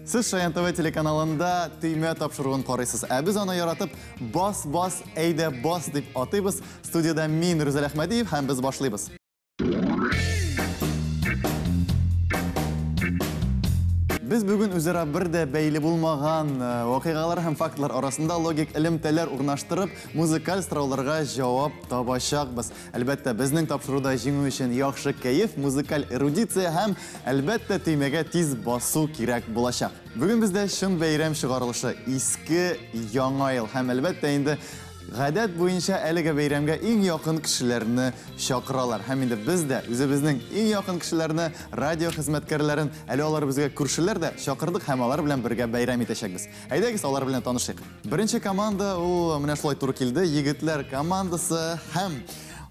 Сез Шаян ТВ телеканалында Төймә тапшыруын карыйсыз. Ә без аны яратып Бас, бас, әйдә бас дип атыйбыз. Студиядә мин, Рүзәл Әхмәдиев, һәм без башлыйбыз. Без бүген үзара бер дә бәйле булмаган э, вакыйгалар һәм фактлар арасында логик элемтәләр урнаштырып, музыкаль сорауларга җавап табачакбыз. Әлбәттә, безнең тапшыруда җиңү өчен яхшы кәеф, музыкаль эрудиция һәм, әлбәттә, төймәгә тиз басу кирәк булачак. Бүген бездә чын бәйрәм чыгарылышы, иске Яңа ел һәм, әлбәттә, инде гадәт буенча әлеге бәйрәмгә иң якын кешеләрне чакыралар. Һәм инде без дә үзебезнең иң якын кешеләрне, радио хезмәткәрләрен, әле алар безгә күршеләр дә, чакырдык һәм алар белән бергә бәйрәм итәчәкбез. Әйдәгез, алар белән танышыйк. Беренче команда ул менә шулай туры килде. Егетләр командасы һәм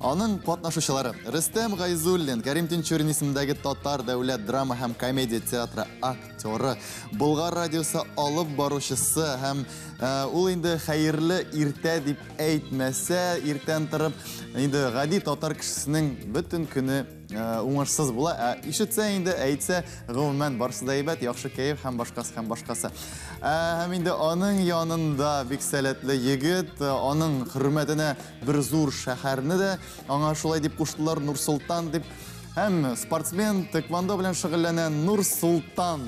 аның катнашучылары Рөстәм Гайзуллин, Кәрим Тинчурин исемендәге Татар дәүләт драма һәм комедия театры актеры, Болгар радиосы алып баручысы һәм э, ул инде хәерле иртә дип әйтмәсә, иртән торып инде гади татар кешесенең бөтен көне Э, уңышсыз була. Ә ишетсә инде, әйтсә, гомумән барысы да әйбәт, яхшы кәеф һәм башкасы һәм башкасы. Ә, һәм инде аның янында бик сәләтле егет, э, аның хөрмәтенә бер зур шәһәрне дә аңа шулай дип куштылар, Нурсултан дип. Һәм спортсмен, тэквондо белән шөгыльләнә Нурсултан.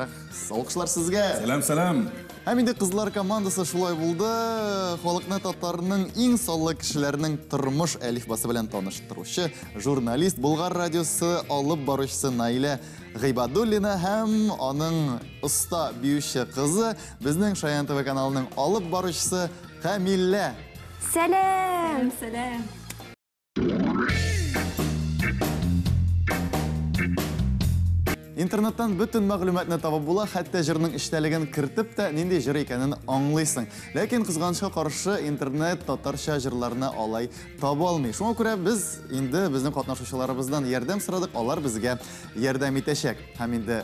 Алкышлар сезгә. Сәлам, сәлам. Һәм инде кызлар командасы шулай булды. Халыкны татарның иң саллы кешеләренең тормыш әлифбасы белән таныштыручы журналист, Болгар радиосы алып баручысы Наилә Гыйбадуллина һәм аның оста биюче кызы, безнең Шаян ТВ каналының алып баручысы Камилә. Сәлам! Сәлам! Интернеттан бөтен мәгълүматны табып була, хәтта җырның эчтәлеген кертеп тә нинди җыр икәнен аңлыйсың. Ләкин кызганычка каршы интернет татарча җырларны алай таба алмый. Шуңа күрә без инде безнең катнашучыларыбыздан ярдәм сорадык, алар безгә ярдәм итәчәк. Һәм инде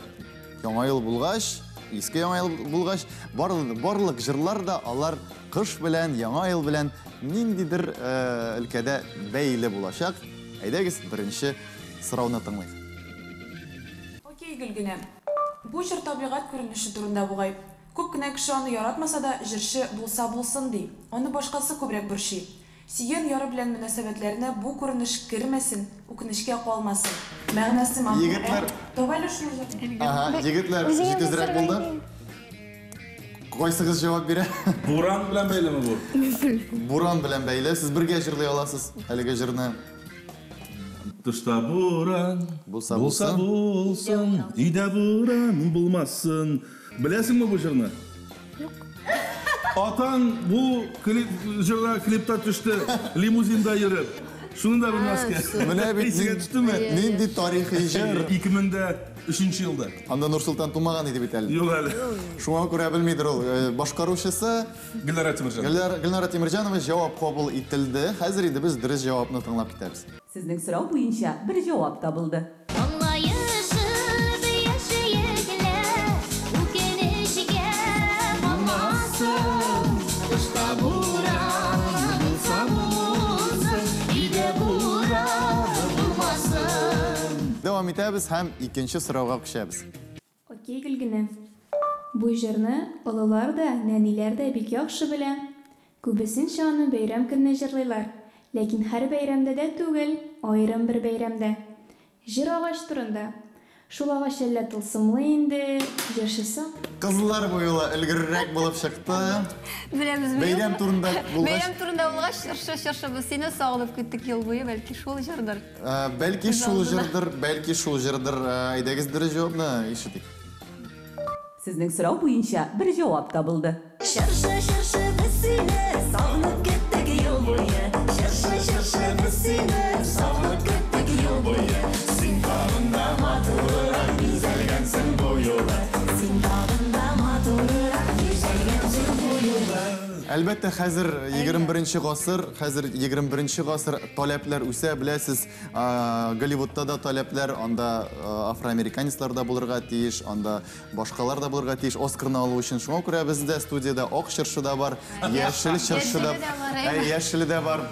Яңа ел булгач, иске Яңа ел булгач, барлык җырлар да алар кыш белән, Яңа ел белән ниндидер э, өлкәдә бәйле булачак. Әйдәгез, беренче сорауны тыңлыйк. Окей, Гөлгенә. Бу җыр табигать күренеше турында бугай. Күп кенә кеше аны яратмаса да, җырчы булса булсын ди. Аны башкасы күбрәк борчый. Сөйгән яры белән мөнәсәбәтләренә бу күренеш кермәсен, үкенечкә калмасын. Мәгънәсе матур, ә? Егетләр. Таба әле шул җырны. Ага, егетләр җитезрәк булды. Кайсыгыз җавап бирә? Буран белән бәйлеме бу? Буран белән бәйле. Сез бергә җырлый аласыз әлеге җырны. Тышта буран, Булса булса булсын. булсын, өйдә буран булмасын. Беләсеңме бу җырны? Юк. Атаң бу клип, җырга клипта төште, лимузинда йөреп. Шуны да белмәскә. Менә бит Исегә төштеме? нинди тарихи җыр. 2003 елда. Анда Нурсултан тумаган иде бит әле. Юк әле. Шуңа күрә белмидер ул. Э, башкаручысы Гөлнара Тимерҗанова. Гөлнара, Гөлнара Тимерҗанова җавап кабул ителде. Хәзер инде без дөрес җавапны тыңлап китәбез. Сезнең сорау буенча бер җавап табылды. Аңлаешып яшәек лә, үкенечкә калмасын. Тышта буран булса булсын, өйдә буран булмасын. Дәвам итәбез һәм икенче сорауга күчәбез. Окей, Гөлгенә. Бу җырны олылар да, нәниләр дә бик яхшы белә. Күбесенчә аны бәйрәм көнне җырлыйлар, ләкин һәр бәйрәмдә дә түгел, аерым бер бәйрәмдә. Җыр агач турында. Шул агач әллә тылсымлы инде, җырчысы. Кызлар бу юлы өлгеррәк булып чыкты. Беләбезме? Бәйрәм турында булгач. Бәйрәм турында булгач, чыршы, чыршы, без сине сагынып көттек ел буе, бәлки шул җырдыр. Э, бәлки шул җырдыр, бәлки шул җырдыр. Э, әйдәгез дөрес җавапны ишетик. Сезнең сорау буенча бер җавап табылды. Чыршы, чыршы, без сине сагынып көттек ел буе. Чыршы, чыршы, без сине сагынып көттек ел буе. Син тагын да матуррак бизәлгәнсең бу юлы. Син тагын да матуррак бизәлгәнсең бу юлы. Әлбәттә, хәзер 21 гасыр, хәзер 21 гасыр таләпләр үсә, беләсез, Голливудта да таләпләр, анда афроамериканецлар да булырга тиеш, анда башкалар да булырга тиеш Оскарны алу өчен. Шуңа күрә бездә студиядә ак чыршы да бар, яшел чыршы да, яшеле дә бар.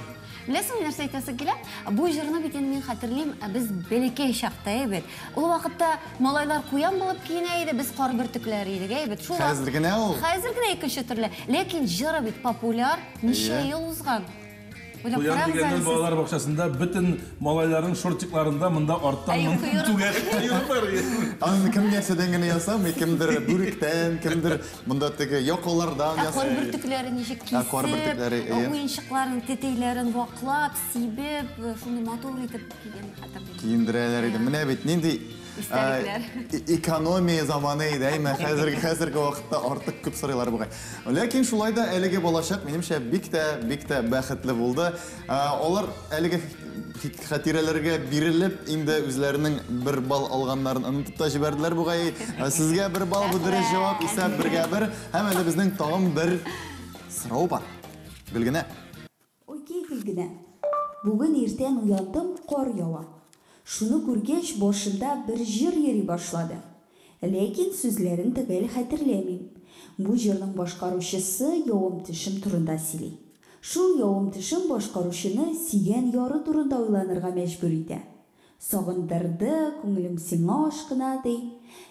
Беләсеңме, нәрсә әйтәсе килә? Бу җырны бит инде мин хәтерлим, без бәләкәй чакта әйбәт. Ул вакытта малайлар куян булып киенә иде, без кар бөртекләре идек, әйбәт. Шул Хәзер генә ул. Хәзер генә икенче төрле. Ләкин җыры бит популяр, ничә ел узган. Уйлап Куян карагыз дигәннән әле сез. балалар бакчасында бөтен малайларның шортикларында монда арттан Әй, мондый койрык. түгәрәк койрык бар. Аны кем нәрсәдән генә ясамый, кемдер бүректән, кемдер монда теге якалардан Ә кар ясый. бөртекләре ничек Ә кар кисеп, бөртекләре, әйе. уенчыкларын, тәтәйләрен ваклап, сибеп, шундый матур итеп кигән хәтерлим. Киендерәләр иде. Менә бит нинди Истәлекләр. экономия заманы иде, әйме? Хәзерге хәзерге вакытта артык күп сорыйлар бугай. Ләкин шулай да әлеге балачак минемчә бик тә бик тә бәхетле булды. Алар әлеге хатирәләргә бирелеп инде үзләренең бер балл алганнарын онытып та җибәрделәр бугай. Сезгә бер балл, бу дөрес җавап, исәп бергә бер. Һәм әле безнең тагын бер сорау бар. Гөлгенә. Окей, Гөлгенә. Бүген иртән уяндым, кар ява. Шуны күргәч, башымда бер җыр йөри башлады. Ләкин сүзләрен төгәл хәтерләмим. Бу җырның башкаручысы явым-төшем турында сөйли. Шул явым-төшем башкаручыны сөйгән яры турында уйланырга мәҗбүр итә. Сагындырды, күңелем сиңа ашкына, ди.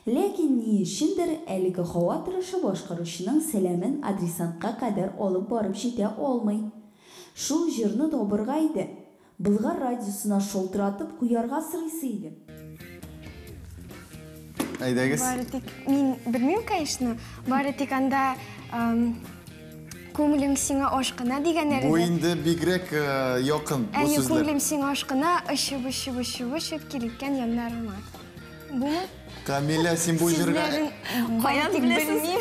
Ләкин ни өчендер әлеге һава торышы башкаручының сәламен адресантка кадәр алып барып җитә алмый. Шул җырны табырга иде. Болгар радиосына шалтыратып куярга сорыйсы иде. Әйдәгез. Бары тик мин белмим, конечно. Бары тик анда күңелем сиңа ашкына дигәннәр Бу иде. инде бигрәк якын бу Әйе, сүзләр. күңелем сиңа ашкына, очып, очып, очып, очып килгән яннарыма. Бумы? Камилә, син бу җырга Сүзләрен бары Каян тик беләсез? белмим.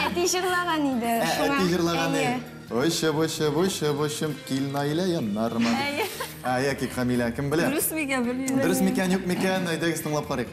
Әти җырлаган иде. Ә, шуңа. әти җырлаган Әйе. иде. Очып, очып, очып, очып, кил Наилә яннарыма. Әйе. Ә, яки Камилә, кем белә? Дөрес микән, белмим. Дөрес микән, юк микән, әйдәгез тыңлап карыйк.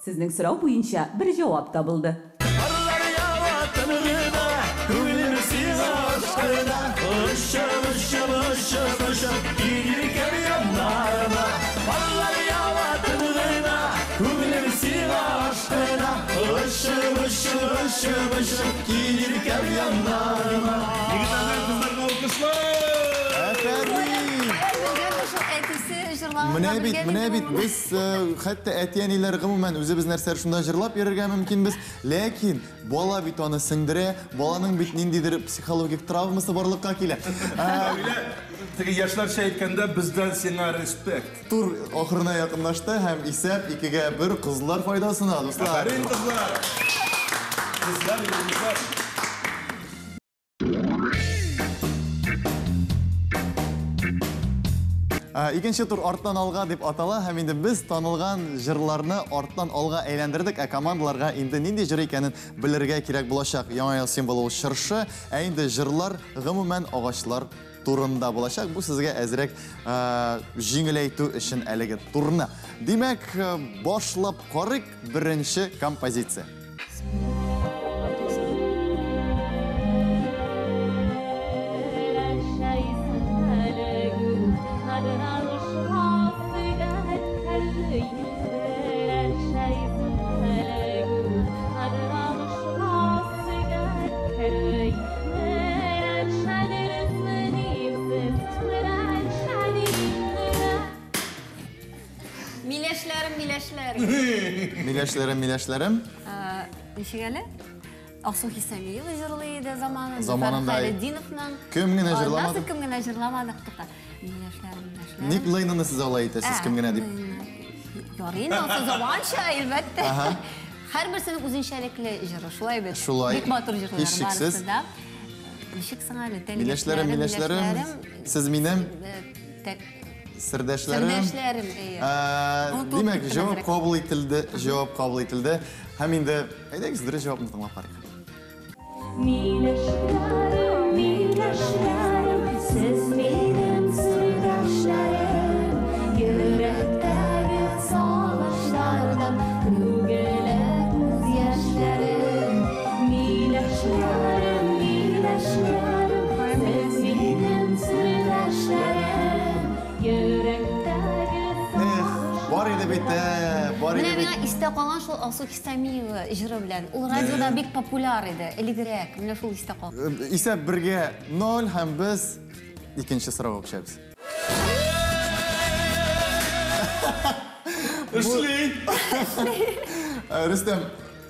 Сезнең сорау буенча бер җавап табылды. Карлар ява тыныгына, күңелем сиңа ашкына. Очып, очып, очып, очып, килгән яннарыма. Карлар ява тыныгына, күңелем сиңа ашкына. Очып, очып, очып, очып, килгән яннарыма. Егетләрдән кызларга алкышлар! Афәрин! Белгән шул әтисе җырлаганга Менә бит, белгән менә иде бит ул. без хәтта әти-әниләр гомумән үзебез нәрсәләр шунда җырлап йөрергә мөмкинбез, ләкин бала бит аны сеңдерә, баланың бит ниндидер психологик травмасы барлыкка килә. Камилә, теге яшьләрчә әйткәндә бездән сиңа респект. Тур ахырына якынлашты һәм исәп 2-1 кызлар файдасына, дуслар. Афәрин, кызлар! Кызлар, йолдызлар. Икенче тур арттан алга дип атала һәм инде без танылган җырларны арттан алга әйләндердек, ә командаларга инде нинди җыр икәнен белергә кирәк булачак. Яңа ел символы ул чыршы, ә инде җырлар гомумән агачлар турында булачак. Бу сезгә әзрәк җиңеләйтү өчен әлеге турны. Димәк, башлап карыйк беренче композиция. Миләшләрем, миләшләрем. Миләшләрем, миләшләрем. Ничек әле? Алсу Хисамиева җырлый иде заманында. Заманында. Хәлетдиновның. Кем генә җырламады? Аннан кем генә җырламады? Тукта. Миләшләрем, миләшләрем. Ник Лейнаны сез алай әйтәсез, кем генә дип? Ярый инде, алсы заманча, әлбәттә. Һәрберсенең үзенчәлекле җыры, шулай бит. Шулай. Бик матур җырлар Һичшиксез. барысы да. Ничек соң әле? Миләшләрем, миләшләрем, сез минем сердәшләрем. Сердәшләрем, әйе. Онытылып Димәк, китте җавап әзрәк. кабул ителде, җавап кабул ителде. Һәм инде әйдәгез дөрес җавапны тыңлап карыйк. Миләшләрем, миләшләрем, сез минем сердәшләрем. Йөрәктәге сагышлардан түгелә күз яшьләрем. Миләшләрем, миләшләрем, сез минем сердәшләрем. Йөрәктәге Эх, бар иде бит, бар Менә иде бит. миңа истә калган шул Алсу Хисамиева җыры белән. Ул радиода бик популяр иде, элегрәк. Менә шул истә калган. Исәп бергә 0 һәм без икенче сорауга күчәбез. Эшли! Рөстәм,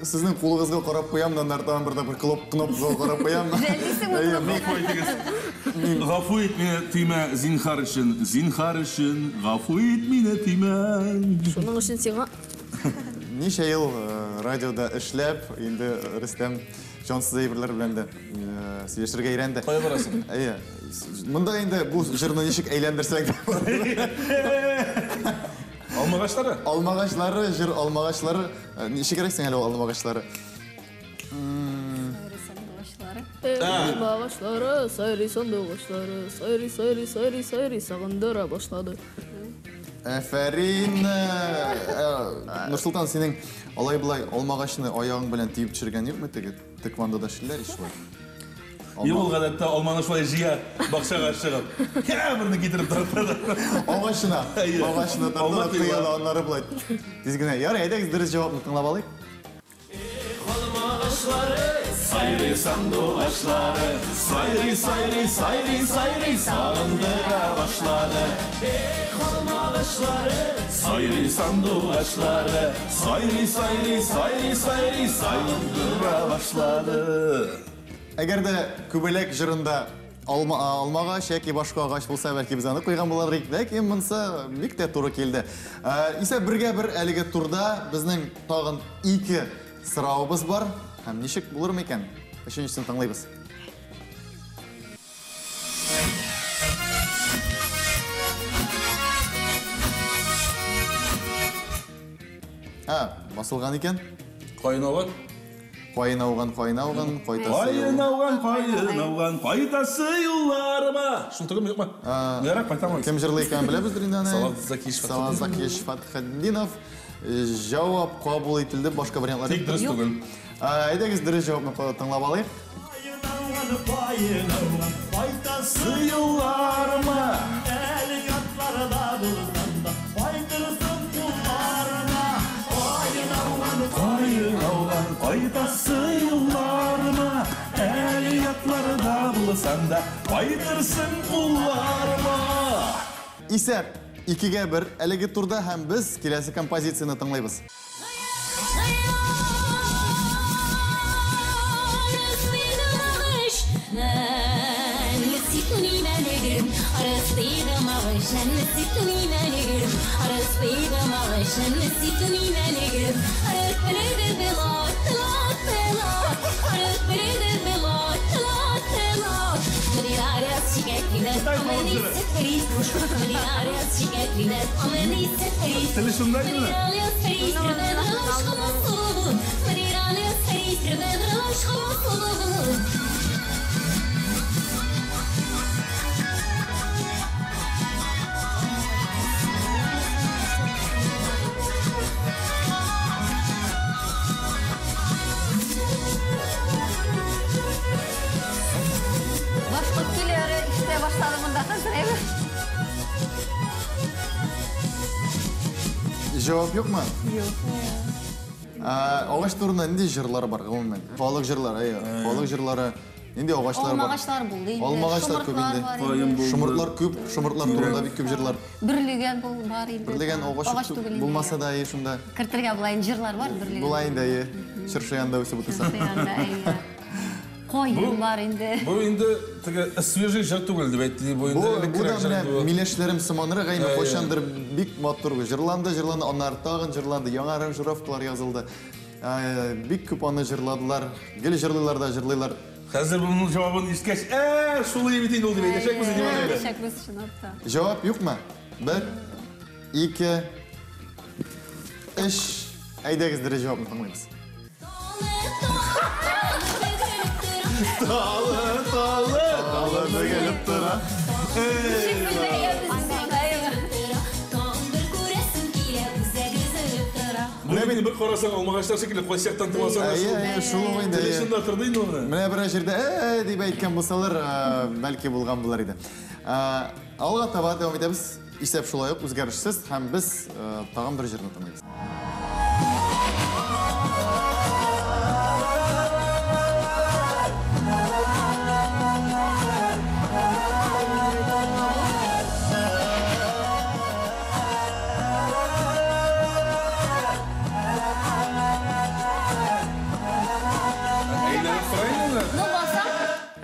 сезнең кулыгызга карап куям, аннары тагын бер тапкыр кнопкага карап куям. Гафу итегез. Гафу ит мине, төймә, зинһар өчен, зинһар өчен, гафу ит мине, төймә. Шуның өчен сиңа. Ничә ел радиода эшләп, инде Рөстәм җансыз әйберләр белән дә сөйләшергә өйрәнде. Кая барасың? Әйе. Монда инде бу җырны ничек әйләндерсәң дә. Алмагачлары? Алмагачлары, җыр алмагачлары. Ничегрәк сиңа әле ул алмагачлары? Алмагачлары, сайрый сандугачлары, сайрый, сайрый, сайрый, сайрый, сагындыра башлады. Әфәрин! Нурсултан, синең алай-болай алмагачны аягың белән тиеп төшергән юкмы теге? Тэквондода эшлиләр ич шулай. Юк, ул гадәттә алманы шулай җыя, бакчага чыгып. Кәберне китереп тарта. Агачына, агачына тарта, тыя да аннары болай. Тиз генә. Ярый, әйдәгез дөрес җавапны тыңлап алыйк. Алмагачлары, сайрый сандугачлары, сайрый, сайрый, сайрый, сайрый, сагындыра башлады. Эх, алмагачлары, сайрый сандугачлары, сайрый, сайрый, сайрый, сайрый, сагындыра башлады. Әгәр дә Күбәләк җырында алмагач яки башка агач булса, бәлки без аны куйган булыр идек, ләкин монысы бик тә туры килде. Исә бергә бер әлеге турда безнең тагын ике соравыбыз бар. Һәм ничек булыр микән? Өченчесен тыңлыйбыз. Басылган икән. Каен ауган. Каен ауган, каен ауган, кайтасы. Каен ауган, каен ауган, кайтасы юлларыма. Шул түгелме, юкмы? Ярар, кайтам. Кем җырлый икән беләбездер инде аны. Салават Закиевич. Салават Закиевич Фатхетдинов. Җавап кабул ителде, башка вариантлар. Тик дөрес түгел. Әйдәгез дөрес җавапны тыңлап алыйк. Каен ауган, кайтасы юлларыма. Әле ятларда булсам да, кайтырсың кулларыма. Каен ауган, каен ауган, кайтасы юлларыма. Әле ятларда булсам да, кайтырсың кулларыма. Исәп 2-1 әлеге турда һәм без киләсе композицияне тыңлыйбыз. Теле шунда инде. Башкорт көйләре ишетә башлады монда хәзер, әйме? Җавап юкмы? Юк. Агач турында нинди җырлар бар гомумән? Халык җырлары, әйе. Халык җырлары. Нинди агачлар бар? Алмагачлар булды инде. Алмагачлар күп инде. Шомыртлар күп, шомыртлар турында бик күп җырлар. Бөрлегән бар инде. Бөрлегән агач булмаса да, әйе, шунда. Кертергә була инде җырлар бар бөрлегән. Була инде, әйе. Чыршы янында үсеп утырса. Чыршы янында, әйе. Каен бар инде. Бу инде теге свежий җыр түгел дип әйтте, бу инде бу да менә миләшләрем сыманрак, әйме кайчандыр бик матур җырланды, җырланды, аннары тагын җырланды, яңа аранжировкалар язылды. Бик күп аны җырладылар, гел җырлыйлар да җырлыйлар. Хәзер моның җавабын ишеткәч, шулай бит инде ул дип әйтәчәкбез инде. Әйтәчәкбез, чынлап та. Җавап юкмы? 1, 2, 3. Әйдәгез, дөрес җавапны тыңлыйбыз. Талы, талы, талы бөгелеп тора. Менә бит бер карасаң, алмагачлар шикелле, кайсы яктан тыңласаң да шул. Әйе, шул ук инде. Теле шунда торды инде ул менә. Менә берәр җирдә дип әйткән булсалар, бәлки булган булыр иде. Алга таба дәвам итәбез. Исәп шулай ук үзгәрешсез һәм без тагын бер җырны тыңлыйбыз.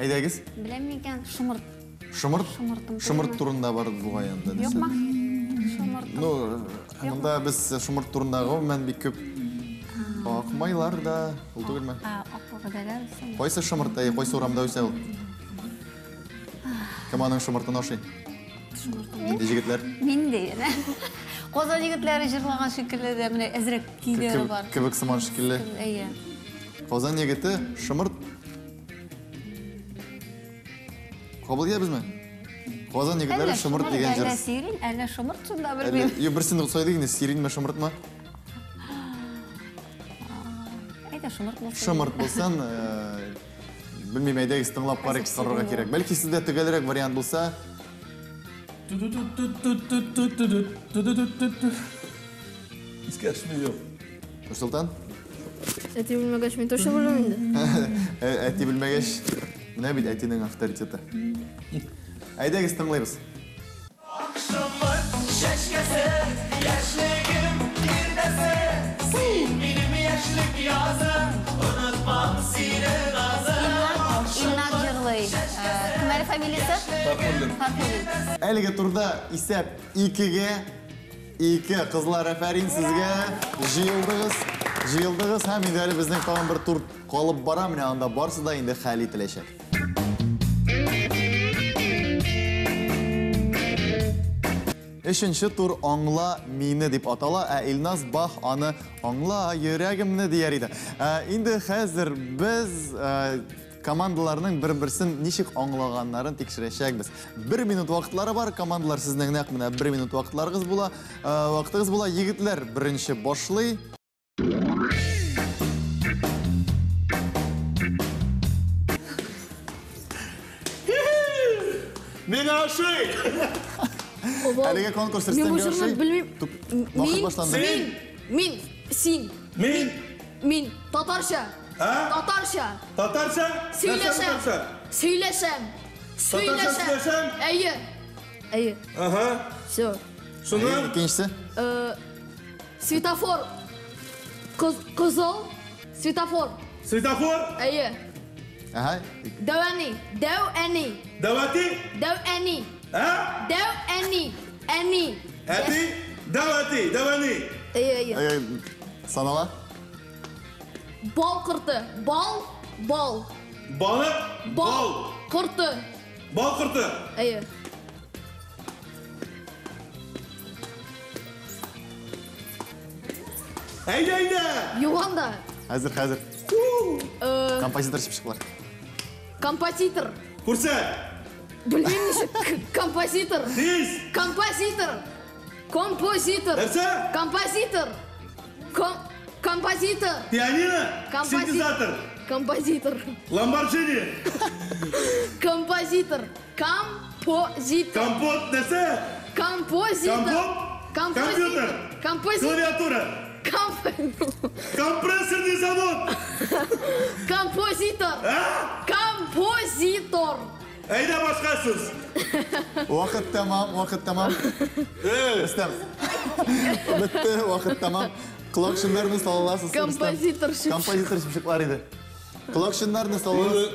Әйдәгез. Беләм микән, шомырт. Шомырт? Шомырт турында бар бугай анда. Юкмы? Шомырт. Ну, монда без шомырт турында гомумән бик күп ак майлар да, ул түгелме? Ак вәгъдәләр. Кайсы шомырт, әй, кайсы урамда үсә ул? Кем аның шомыртын ашый? Нинди җегетләр? Нинди? Казан егетләре җырлаган шикелле дә, менә әзрәк көйләре бар. Кебек сыман шикелле. Әйе. Казан егете шомырт. Кабул итәбезме? Казан егетләре шомырт дигән җыр. Әллә сирин, әллә шомырт шунда белмим. Юк, берсен сайлыйк инде, сиринме, шомыртмы? Әйдә, шомырт булсын. Шомырт булсын. Белмим, әйдәгез тыңлап карыйк, карарга кирәк. Бәлки сездә төгәлрәк вариант булса. Искә төшми юк. Нурсолтан? Әти белмәгәч, мин точно белмим инде. Әти белмәгәч, менә бит әтинең авторитеты. Әйдәгез тыңлыйбыз. Шомырт чәчкәсе, яшьлегем иртәсе, син минем яшьлек язым, онытмам сине назым. Илнар җырлый. Кем әле фамилиясе? Фархуллин. Фархуллин. Әлеге турда исәп 2-2. Кызлар, афәрин сезгә. Җыелдыгыз. Җыелдыгыз һәм инде әле безнең тагын бер тур калып бара. Менә анда барсы да инде хәл ителәчәк. Өченче тур «Аңла мине» дип атала, ә Илназ Бах аны «Аңла йөрәгемне» дияр иде. Инде хәзер без командаларның бер-берсен ничек аңлаганнарын тикшерәчәкбез. 1 минут вакытлары бар, командалар сезнең нәкъ менә 1 минут вакытларыгыз була. Вакытыгыз була. Егетләр беренче башлый. Миңа ошый! Әлеге конкурс Рөстәмгә ошый. Белмим. Вакыт башланды. Мин, син. Мин. Мин. Татарча. Татарча. Татарча? Сөйләшәм. Сөйләшәм. Татарча сөйләшәм? Әйе. Әйе. Ага. Все. Шуннан? Икенчесе? Светофор. Кызыл. Светофор. Светофор? Әйе. Ага. Дәү әни. Дәү әни. Дәү әти? Дәү әни. Ә? Дәү әни. Әни. Әти? Дәү әти, дәү әни. Әйе, әйе. Санала? Бал корты. Бал, бал. Балык? Бал. Корты. Бал корты. Әйе. Әйдә, әйдә. Юганда. Хәзер, хәзер. Композитор чыпчыклар. Композитор. Күрсәт. Белмим ничек. Композитор. Тиз. Композитор. Композитор. Нәрсә? Композитор. Композитор. Пианино? Синтезатор. Композитор. Ламборджини. Композитор. Композитор. Компот нәрсә? Композитор. Компот? Компьютер. Композитор. Клавиатура. Компрессорный завод. Композитор. Композитор. Әйдә башка сүз. Вакыт тәмам, вакыт тәмам. Рөстәм. Бетте, вакыт тәмам. Колакчыннарны салаласыз. Композитор чыпчык. Композитор чыпчыклар иде. Колакчыннарны салаласыз.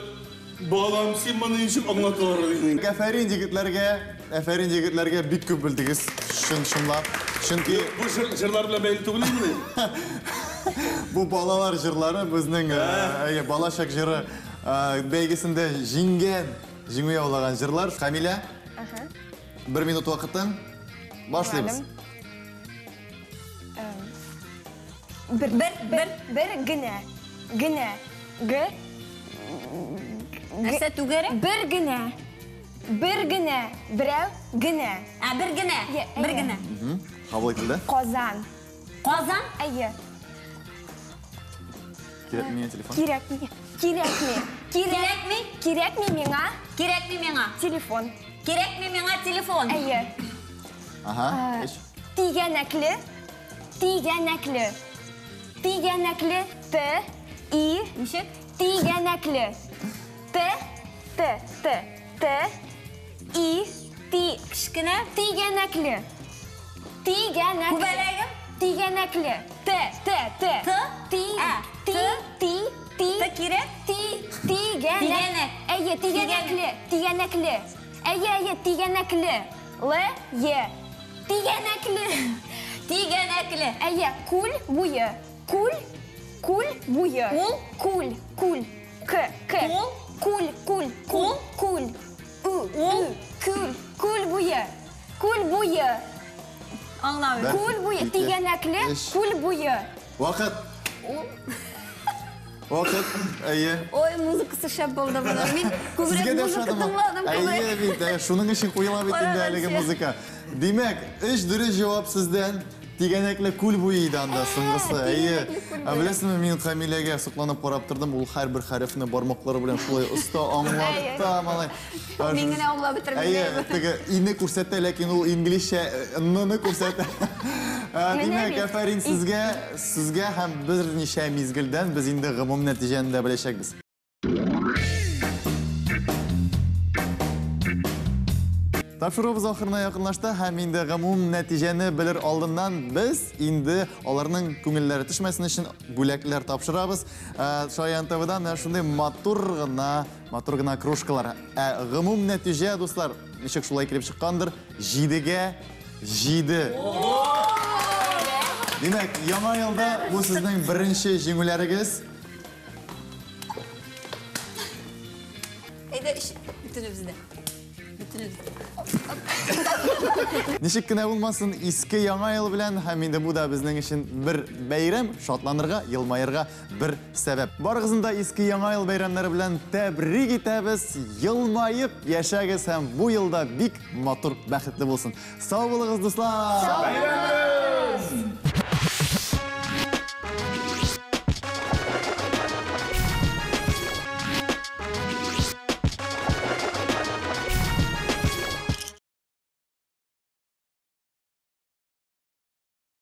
Балам, син моны ничек аңлаталар инде? Афәрин егетләргә, афәрин егетләргә, бик күп белдегез. Чын чынлап. Чөнки бу җырлар белән бәйле түгел инде. Бу балалар җырлары безнең балачак җыры бәйгесендә җиңгән, җиңү яулаган җырлар. Камилә, 1 минут вакытың. Башлыйбыз. Бер генә. Генә. Г. Нәрсә түгәрәк? Бер генә. Бер генә. Берәү генә. Ә, бер генә. Бер генә. Кабул ителде. Казан. Казан? Әйе. Кирәкми миңа телефон. Кирәкми. Кирәкми. Кирәкми? Кирәкми миңа. Кирәкми миңа. Телефон. Кирәкми миңа телефон. Әйе. Ага. Тигәнәкле. Тигәнәкле. Тигәнәкле. Т. И. Ничек? Тигәнәкле. Т. Т. Т. Т. И. Ти. Кечкенә. Тигәнәкле. Тигәнәкле. Күбәләгем? Тигәнәкле. Т. Т. Т. Т. Ти. Ти. Ти. Ти. Т кирәк? Ти. Тигәнәк. Тигәнәк. Әйе, тигәнәкле, тигәнәкле. Әйе, әйе, тигәнәкле. Л, Е. Тигәнәкле. Тигәнәкле. Әйе, күл буе. Күл, күл буе. Ул? Күл, күл. К, К. Кул? Күл, күл, күл, күл. У, Ул? У, күл, күл буе. Күл буе. Аңламыйм. Бер, Күл буе, ике, тигәнәкле, өч. күл буе. Вакыт. Вакыт. Әйе. Ой, музыкасы шәп булды моның. Мин күбрәк Сезгә дә музыка ошадымы? тыңладым. Әйе бит, ә, шуның өчен куела бит инде әлеге Караганчы. музыка. Димәк, өч дөрес җавап сездән. Тигәнәкле күл буе иде анда соңгысы. Әйе. Ә беләсезме, мин Камиләгә сокланып карап тордым. Ул һәрбер хәрефне бармаклары белән шулай оста аңлата, малай. Мин генә аңлап бетермим. Әйе, теге ине күрсәтә, ләкин ул инглизчә н-ны күрсәтә. Менә Димәк, бит. афәрин сезгә, сезгә һәм берничә мизгелдән без инде гомум нәтиҗәне дә беләчәкбез. Тапшыруыбыз ахырына якынлашты һәм инде гомум нәтиҗәне белер алдыннан без инде аларның күңелләре төшмәсен өчен бүләкләр тапшырабыз. Шаян ТВ-дан менә шундый матур гына, матур гына кружкалар. Ә гомум нәтиҗә, дуслар, ничек шулай килеп чыккандыр? 7-гә 7. Димәк, яңа елда бу сезнең беренче җиңүләрегез. Әйдә, бөтенебез дә. Бөтенебез. Ничек кенә булмасын, иске яңа ел белән һәм инде бу да безнең өчен бер бәйрәм, шатланырга, елмаерга бер сәбәп. Барыгызны да иске яңа ел бәйрәмнәре белән тәбрик итәбез. Елмаеп яшәгез һәм бу елда бик матур, бәхетле булсын. Сау булыгыз, дуслар!